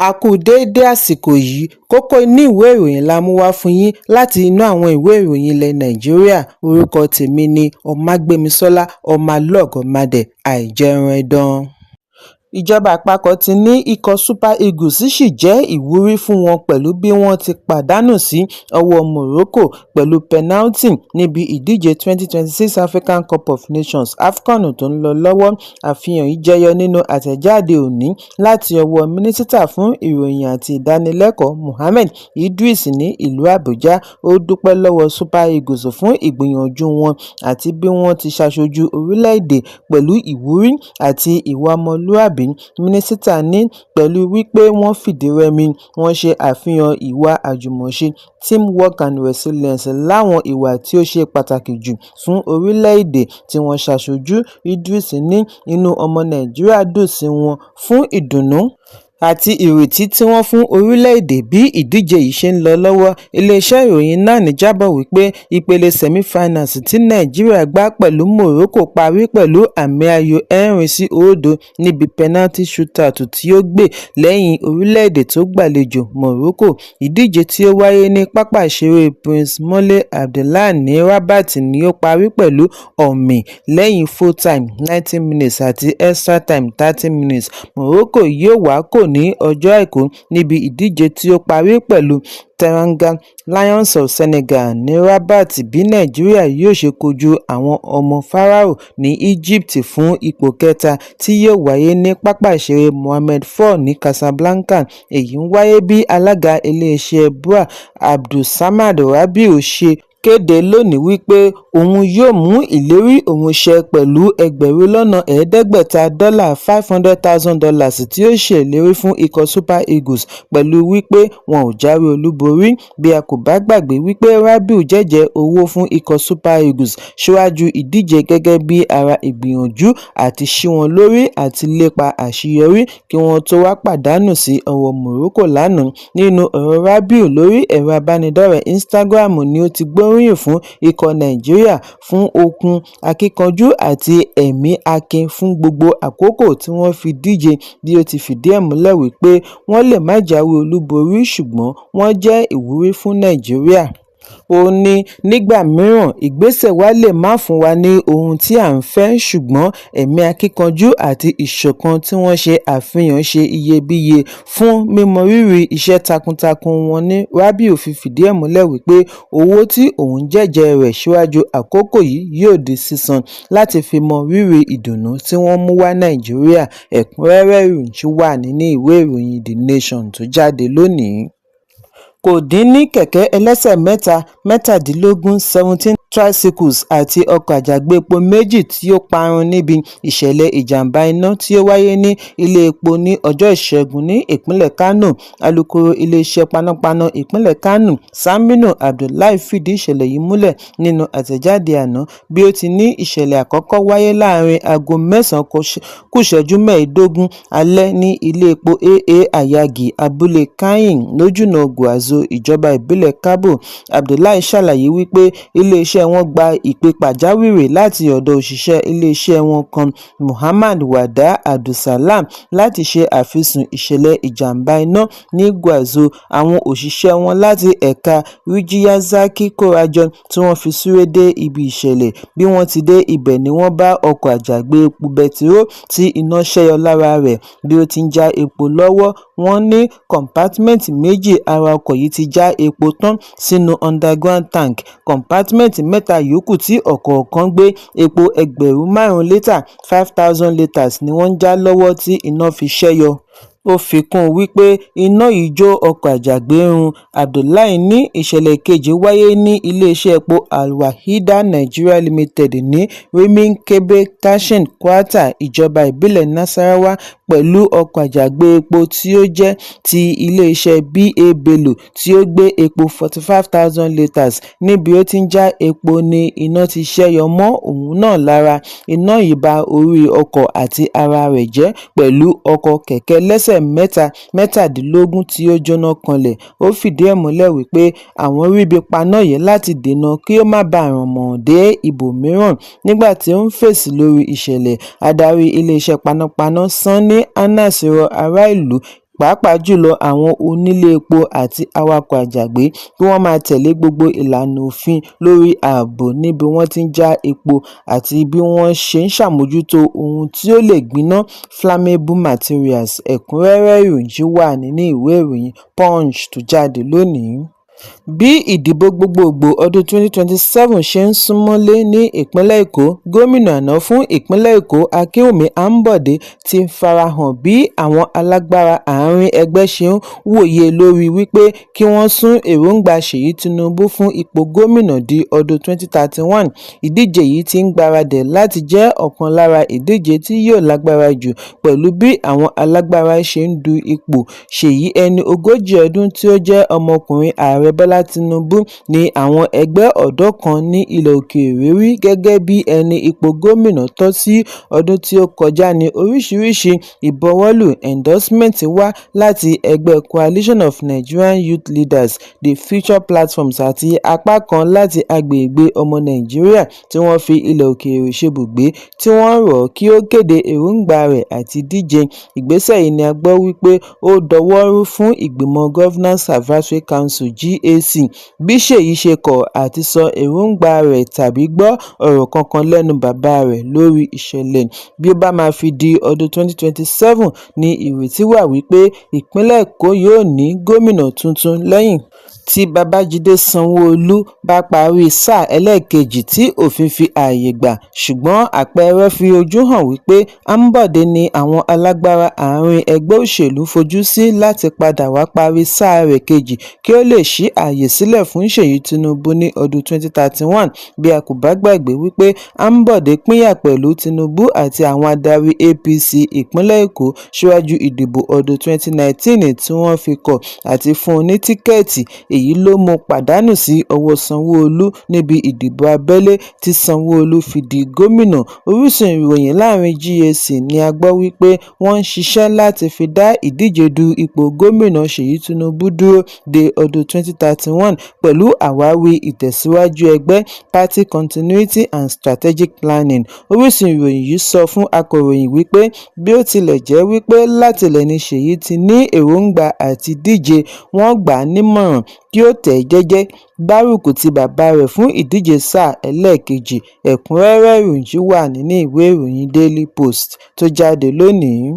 A kú déédé àsìkò yìí. Kókó inú ìwé ìròyìn la mú wá fún yín láti inú àwọn ìwé ìròyìn ilẹ̀ Nàìjíríà. Orúkọ tèmi ni Ọmágbémisọ́lá Ọmọlọ́gọ́màdé Àìjẹunẹdàn. Ìjọba àpapọ̀ ti ní ikọ̀ Super Eagles ṣì jẹ́ ìwúrí fún wọn pẹ̀lú bí wọ́n ti pàdánù sí ọwọ́ Morocco pẹ̀lú pẹnátì níbi ìdíje 2026 African Cup of Nations (AFCON) tó ń lọ lọ́wọ́. Àfihàn yìí jẹyọ nínú àtẹ̀jáde òní láti ọwọ́ Mínísítà fún Ìròyìn àti Ìdánilẹ́kọ̀ọ́ Mohammed Idris ní ìlú Àbújá. Ó dúpẹ́ lọ́wọ́ Super Eagles fún ìgbìyànjú wọn àti bí wọ́n ti ṣaṣojú orílẹ̀-èdè pẹ̀lú ìwúrí àti ìwà ọmọlúàbí. Mínísítà ní pẹ̀lú wípé wọ́n fìdírẹmi, wọ́n ṣe àfihàn ìwà àjùmọ̀ṣe, teamwork and resilience láwọn ìwà tí ó ṣe pàtàkì jù fún orílẹ̀-èdè tí wọ́n ṣaṣojú. Idris ní inú ọmọ Nàìjíríà dùn sí wọn fún ìdùnnú àti ìrètí tí wọ́n fún orílẹ̀-èdè bí ìdíje yìí ṣe ń lọ lọ́wọ́. Iléeṣẹ́ ìròyìn NAN jábọ̀ wípé ìpele semi-finals tí Nàìjíríà gbá pẹ̀lú Morocco parí pẹ̀lú àmì ayò 4-0 níbi penalty shootout tí ó gbè lẹ́yìn orílẹ̀-èdè tó gbàlejò Morocco. Ìdíje tí ó wáyé ní pápá ìṣeré Prince Moulay Abdellah ní Rabat ni ó parí pẹ̀lú ọ̀mì lẹ́yìn full time 90 minutes àti extra time 30 minutes. Morocco yóò wákò ní ọjọ́ Àìkú níbi ìdíje tí ó parí pẹ̀lú Teranga Lions of Senegal ní Rabat bí Nàìjíríà yóò ṣe kojú àwọn ọmọ Pharaoh ní Egypt fún ipò kẹta tí yóò wáyé ní pápá ìṣeré Mohammed IV ní Casablanca. Èyí ń wáyé bí alága iléeṣẹ́ BUA Abdulsamad Rabiu ṣe kéde lónìí wípé òun yóò mú ìlérí òun ṣẹ pẹ̀lú $5,000 $500,000 tí ó ṣèlérí fún ikọ̀ Super Eagles pẹ̀lú wípé wọn ò jáwé olúborí. Bí a kò bá gbàgbé wípé Rabiu jẹ́jẹ̀ẹ́ owó fún ikọ̀ Super Eagles síwájú ìdíje gẹ́gẹ́ bí ara ìgbìyànjú àti ṣí wọn lórí àti lépa àṣeyọrí kí wọ́n tó wá pàdánù sí ọwọ́ Morocco lánàá. Nínú ọ̀rọ̀ Rabiu lórí ẹ̀rọ ìbánidọ́rẹ̀ẹ́ Instagram ni ó ti gbóríyìn fún ikọ̀ Nàìjíríà fún okun, akíkanjú àti ẹ̀mí akin fún gbogbo àkókò tí wọ́n fi díje bí ó ti fìdí ẹ̀ múlẹ̀ wípé wọ́n lè má jáwé olúborí ṣùgbọ́n wọ́n jẹ́ ìwúrí fún Nàìjíríà. Ó ní nígbà mìíràn ìgbésẹ̀ wa lè má fún wa ní ohun tí à ń fẹ́, ṣùgbọ́n ẹ̀mí akíkanjú àti ìṣọ̀kan tí wọ́n ṣe àfihàn ṣe iyebíye fún mímọrírì iṣẹ́ takuntakun wọn ní. Rabiu fi fìdí ẹ̀ múlẹ̀ wípé owó tí òun jẹ́jẹ̀ẹ́ rẹ̀ síwájú àkókò yìí yóò di sísan láti fi mọ rírì ìdùnnú tí wọ́n mú wá Nàìjíríà. Ẹ̀kúnrẹ́rẹ́ ìròyìn ṣì wà nínú ìwé ìròyìn The Nation tó jáde lónìí. Kò dín ní kẹ̀kẹ́ ẹlẹ́sẹ̀ mẹ́ta 17, 17 tricycles àti ọkọ̀ àjàgbé-epo méjì tí ó parun níbi ìṣẹ̀lẹ̀ ìjàm̀bá iná tí ó wáyé ní ilé-epo ní ọjọ́ Ìṣẹ́gun ní ìpínlẹ̀ Kánò. Alūkkóró iléeṣẹ́ panápaná ìpínlẹ̀ Kánò, Saminu Abdullahi, fìdí ìṣẹ̀lẹ̀ yìí múlẹ̀ nínú àtẹ̀jáde àná. Bí ó ti ní ìṣẹ̀lẹ̀ àkọ́kọ́ wáyé láàárín aago 8:45 alẹ́ ní ilé-epo AA Ayagi, abúlé Kanyì, lójúnà Gwarzo, ìjọba ìbílẹ̀ Kabo. Abdullahi ṣàlàyé wípé iléeṣẹ́ wọn gba ìpè pàjáwìrì láti ọ̀dọ̀ òṣìṣẹ́ iléeṣẹ́ wọn kan, Muhammad Wada Abdulsalam, láti ṣe àfisùn ìṣẹ̀lẹ̀ ìjàm̀bá iná ní Gwarzo. Àwọn òṣìṣẹ́ wọn láti ẹ̀ka Rijiyar Zaki kórajọ tí wọ́n fi súré dé ibi ìṣẹ̀lẹ̀. Bí wọ́n ti dé ibẹ̀ ni wọ́n bá ọkọ̀ àjàgbé-epo bẹtiró tí iná ṣẹ́yọ lára rẹ̀ bí ó ti ń já epo lọ́wọ́. Wọ́n ní kọ̀ǹpátímẹ́ǹtì méjì ara ọkọ̀ yìí ti já epo tán sínú underground tank. Kọ̀ǹpátímẹ́ǹtì mẹ́ta yòókù tí ọ̀kọ̀ọ̀kan gbé epo 5,000 lítà 5,000 litres ni wọ́n ń já lọ́wọ́ tí iná fi ṣẹ́yọ. Ó fi kún un wípé iná yìí jó ọkọ̀ àjàgbé run. Abdullahi ní ìṣẹ̀lẹ̀ kejì wáyé ní iléeṣẹ́ epo Al-Wahda Nigeria Limited ní Rimin Kebe Tashin Kwata, ìjọba ìbílẹ̀ Nasarawa, pẹ̀lú ọkọ̀ àjàgbé-epo tí ó jẹ́ ti iléeṣẹ́ BA Bello tí ó gbé epo 45,000 litres. Níbi ó ti ń já epo ní iná ti ṣẹ́yọ mọ́ òun náà lára. Iná yìí ba orí ọkọ̀ àti ara rẹ̀ jẹ́ pẹ̀lú ọkọ̀ kẹ̀kẹ́ ẹlẹ́sẹ̀ mẹ́ta 17 tí ó jóná kanlẹ̀. Ó fìdí ẹ̀ múlẹ̀ wípé àwọn ríbi paná yìí láti dènà kí ó má baà ràn mọ́ dé ibòmíràn. Nígbà tí ó ń fèsì lórí ìṣẹ̀lẹ̀, adarí iléeṣẹ́ panápaná Sanni Anas rọ ará ìlú Pàápàá jùlọ àwọn oníléepo àti awakọ̀ àjàgbé, kí wọ́n máa tẹ̀lé gbogbo ìlànà òfin lórí ààbò níbi wọ́n ti ń já epo àti bí wọ́n ṣe ń ṣàmójútó ohun tí ó lè gbiná, flammable materials. Ẹ̀kúnrẹ́rẹ́ ìròyìn yìí wà nínú ìwé ìròyìn Punch tó jáde lónìí. Bí ìdìbò gbogboògbò ọdún 2027 ṣe ń súnmọ́lé ní ìpínlẹ̀ Èkó, gómìnà àná fún ìpínlẹ̀ Èkó, Akinwunmi Ambode, ti farahàn bí àwọn alágbára àárín ẹgbẹ́ ṣe ń wòye lórí wípé kí wọ́n sún èròńgbà Ṣèyí Tinubu fún ipò gómìnà di ọdún 2031. Ìdíje yìí ti ń gbaradì láti jẹ́ ọ̀kan lára ìdíje tí yóò lágbára jù pẹ̀lú bí àwọn alágbára ṣe ń du ipò. Ṣèyí, ẹni 40 ọdún tí ó jẹ́ ọmọkùnrin Ààrẹ Bọ́lá Tinubu, ní àwọn ẹgbẹ́ ọ̀dọ́ kan ní ilẹ̀ òkèèrè rí gẹ́gẹ́ bí ẹni ipò gómìnà tọ́ sí. Ọdún tí ó kọjá ní oríṣiríṣi ìbuwọ́lù endorsement wá láti ẹgbẹ́ Coalition of Nigerian Youth Leaders, The Future Platform àti apá kan láti agbègbè ọmọ Nàìjíríà tí wọ́n fi ilẹ̀ òkèèrè ṣebùgbé, tí wọ́n rọ̀ ọ́ kí ó kéde èròńgbà rẹ̀ àti díje. Ìgbésẹ̀ yìí ni a gbọ́ wípé ó dọwọ́rú fún ìgbìmọ̀ Governors Advisory Council (GAC) bí Ṣèyí ṣe kọ̀ àti sọ èròńgbà rẹ̀ tàbí gbọ́ ọ̀rọ̀ kankan lẹ́nu bàbá rẹ̀ lórí ìṣẹ̀lẹ̀. Bí ó bá máa fi di ọdún 2027 ní ìrètí wà wípé ìpínlẹ̀ Èkó yóò ní gómìnà tuntun lẹ́yìn tí Babájídé Sanwó-Olú bá parí sáà ẹlẹ́ẹ̀kejì tí òfin fi ààyè gbà. Ṣùgbọ́n àpẹẹrẹ fi ojú hàn wípé Ambode ni àwọn alágbára àárín ẹgbẹ́ òṣèlú fojú sí láti padà wá parí sáà rẹ̀ kejì kí ó lè ṣí ààyè sílẹ̀ fún Ṣèyí Tinubu ní ọdún 2031. Bí a kò bá gbàgbé wípé Ambode pínyà pẹ̀lú Tinubu àti àwọn adarí APC ìpínlẹ̀ Èkó síwájú ìdìbò ọdún 2019 tí wọ́n fi kọ̀ àti fún un ní tíkẹ́ẹ̀tì, èyí ló mú pàdánù sí ọwọ́ Sanwó-Olú níbi ìdìbò abẹ́lé tí Sanwó-Olú fi di gómìnà. Orísun ìròyìn láàrin GAC ni a gbọ́ wípé wọ́n ń ṣiṣẹ́ láti fi dá ìdíje du ipò gómìnà Ṣèyí Tinubu dúró de ọdún 2031 pẹ̀lú àwáwí ìtẹ̀síwájú ẹgbẹ́, party continuity and strategic planning. Orísun ìròyìn yìí sọ fún akọ̀ròyìn wípé bí ó tilẹ̀ jẹ́ wípé látilẹ̀ ni Ṣèyí ti ní èròńgbà àti díje, wọ́n gbà á nímọ̀ràn kí ó tẹ̀ ẹ́ jẹ́jẹ́, gbárùkù ti bàbá rẹ̀ fún ìdíje sáà ẹlẹ́ẹ̀kejì. Ẹ̀kúnrẹ́rẹ́ ìròyìn yìí wà nínú ìwé ìròyìn Daily Post tó jáde lónìí.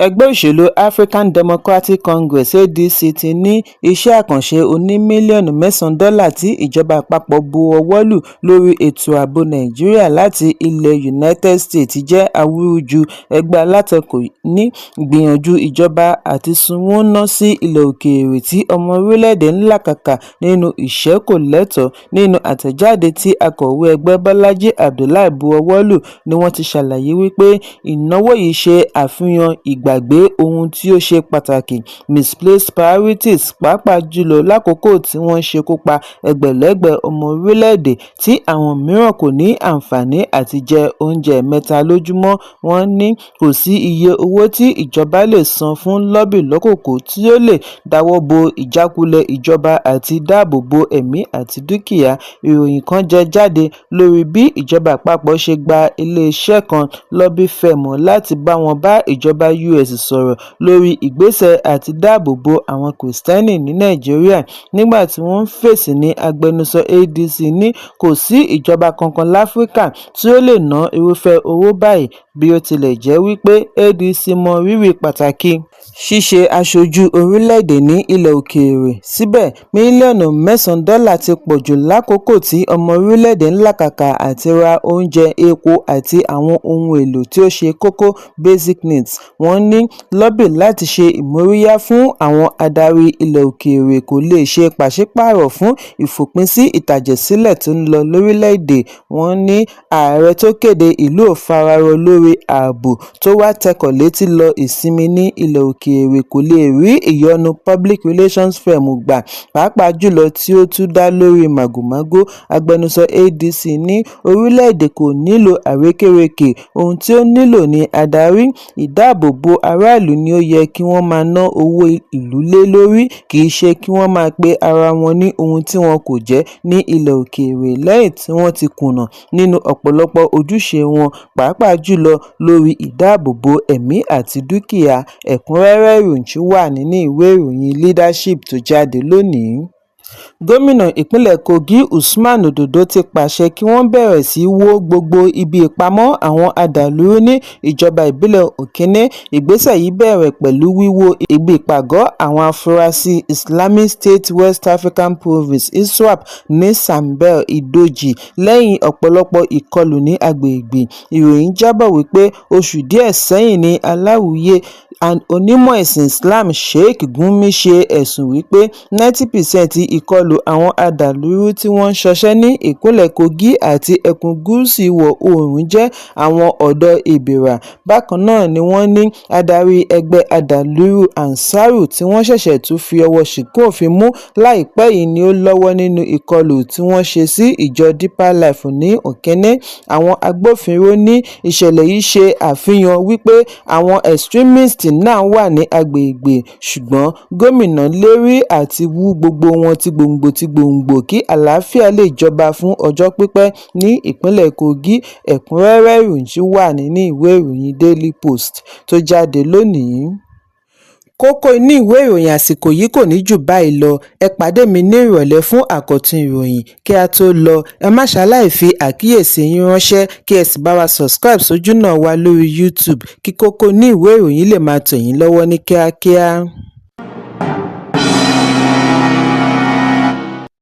Ẹgbẹ́ òṣèlú African Democratic Congress (ADC) ti ní iṣẹ́ àkànṣe oní mílíọ̀nù mẹ́sàn-án dọ́là tí ìjọba àpapọ̀ bu ọwọ́ lù lórí ètò ààbò Nàìjíríà láti ilẹ̀ United States jẹ́ awúrúju. Ẹgbẹ́ alátakò ní ìgbìyànjú ìjọba àtisúnwó ná sí ilẹ̀ òkèèrè tí ọmọ orílẹ̀-èdè ń làkàkà nínú ìṣẹ́ kò lẹ́tọ̀ọ́. Nínú àtẹ̀jáde tí akọ̀wé ẹgbẹ́ Bọ́lájí Abdullahi bu ọwọ́ lù ni wọ́n ti ṣàlàyé wípé ìnáwó yìí ṣe àfihàn ìgbàgbé ohun tí ó ṣe pàtàkì, misplaced priorities, pàápàá jùlọ lákòókò tí wọ́n ń ṣekú pa ẹgbẹ̀lẹ́gbẹ̀ ọmọ orílẹ̀-èdè tí àwọn mìíràn kò ní àǹfààní àti jẹ oúnjẹ ẹ̀ẹ̀mẹta lójúmọ́. Wọ́n ní kò sí iye owó tí ìjọba lè san fún lọ́bì lọ́kòkò tí ó lè dáwọ́ bo ìjákulẹ̀ ìjọba àti dáàbò bo ẹ̀mí àti dúkìá. Ìròyìn kan jẹ jáde lórí bí ìjọba àpapọ̀ ṣe gba iléeṣẹ́ kan, lobby firm, láti bá wọn bá ìjọba US sọ̀rọ̀ lórí ìgbésẹ̀ àti dáàbò bo àwọn Kìrìsìtẹ́nì ní Nàìjíríà. Nígbà tí wọ́n ń fèsì ní agbẹnusọ ADC ní kò sí ìjọba kankan láfíríkà tí ó lè ná irúfẹ́ owó báyìí. Bí ó tilẹ̀ jẹ́ wípé ADC mọ rírì pàtàkì ṣíṣe aṣojú orílẹ̀-èdè ní ilẹ̀ òkèèrè, síbẹ̀ mílíọ̀nù mẹ́sàn-án dọ́là ti pọ̀jù lákòókò tí ọmọ orílẹ̀-èdè ń làkàkà àti ra oúnjẹ, epo àti àwọn ohun èlò tí ó ṣe kókó, basic needs. Wọ́n ní lọ́bì láti ṣe ìmóríyá fún àwọn adarí ilẹ̀ òkèèrè kò lè ṣe pàṣípààrọ̀ fún ìfòpinsí ìtàjẹ̀sílẹ̀ tó ń lọ lórílẹ̀-èdè. Wọ́n ní ààrẹ tó kéde ìlú ò fararọ lórí ààbò tó wá tẹkọ̀ létí lọ ìsinmi ní ilẹ̀ òkèèrè kò lè rí ìyọ́nú public relations firm gbà, pàápàá jùlọ tí ó tún dá lórí màgòmágó. Agbẹnusọ ADC ní orílẹ̀-èdè kò nílò àrékérekè, ohun tí ó nílò ní adarí. Ìdáàbòbò aráàlú ni ó yẹ kí wọ́n máa ná owó ìlú lé lórí, kì í ṣe kí wọ́n máa pe ara wọn ní ohun tí wọn kò jẹ́ ní ilẹ̀ òkèèrè lẹ́yìn tí wọ́n ti kùnà nínú ọ̀pọ̀lọpọ̀ ojúṣe wọn, pàápàá jùlọ jùlọ lórí ìdáàbòbò ẹ̀mí àti dúkìá. Ẹ̀kúnrẹ́rẹ́ ìròyìn wà nínú ìwé ìròyìn Leadership tó jáde lónìí. Gómìnà ìpínlẹ̀ Kogi, Usman Ododo, ti pàṣẹ kí wọ́n bẹ̀rẹ̀ sí í wọ gbogbo ibi ìpamọ́ àwọn adàlúrú ní ìjọba ìbílẹ̀ Okene. Ìgbésẹ̀ yìí bẹ̀rẹ̀ pẹ̀lú wíwó ibi ìpàgọ́ àwọn afurasí Islamic State West African Province (ISWAP) ní Sambir Idoji lẹ́yìn ọ̀pọ̀lọpọ̀ ìkọlù ní agbègbè. Ìròyìn jábọ̀ wípé oṣù díẹ̀ sẹ́yìn ní aláwíyé onímọ̀ ẹ̀sìn Islam Sheikh Gumi ṣe ẹ̀sùn wípé 90% ìkọlù àwọn adàlúrú tí wọ́n ń ṣọṣẹ́ ní ìpínlẹ̀ Kogi àti ẹkùn gúúsù ìwọ̀-oòrùn jẹ́ àwọn ọ̀dọ́ Ebira. Bákan náà ni wọ́n ní adarí ẹgbẹ́ adàlúrú Ansaru tí wọ́n ṣẹ̀ṣẹ̀ tún fi ọwọ́ ṣìnkún òfin mú láìpẹ́ yìí ni ó lọ́wọ́ nínú ìkọlù tí wọ́n ṣe sí ìjọ Deeper Life ní Okene. Àwọn agbófinró ní ìṣẹ̀lẹ̀ yìí ṣe àfihàn wípé àwọn extremist náà wà ní agbègbè, ṣùgbọ́n gómìnà lérí àti wú gbogbo wọn tí gbòǹgbò tí gbòǹgbò kí àlàáfíà lè jọba fún ọjọ́ pípẹ́ ní ìpínlẹ̀ Kogi. Ẹ̀kúnrẹ́rẹ́ ìròyìn wà nínú ìwé ìròyìn Daily Post tó jáde lónìí. Kókó inú ìwé ìròyìn àsìkò yìí kò ní jù báyìí lọ. Ẹ pàdé mi ní ìrọ̀lẹ́ fún àkọ́tún ìròyìn. Kí a tó lọ, ẹ má ṣaláì fi àkíyèsí yín ránṣẹ́, kí ẹ sì bá wa subscribe sójúnà wa lórí YouTube kí kókó inú ìwé ìròyìn lè máa tẹ̀ yín lọ́wọ́ ní kíákíá.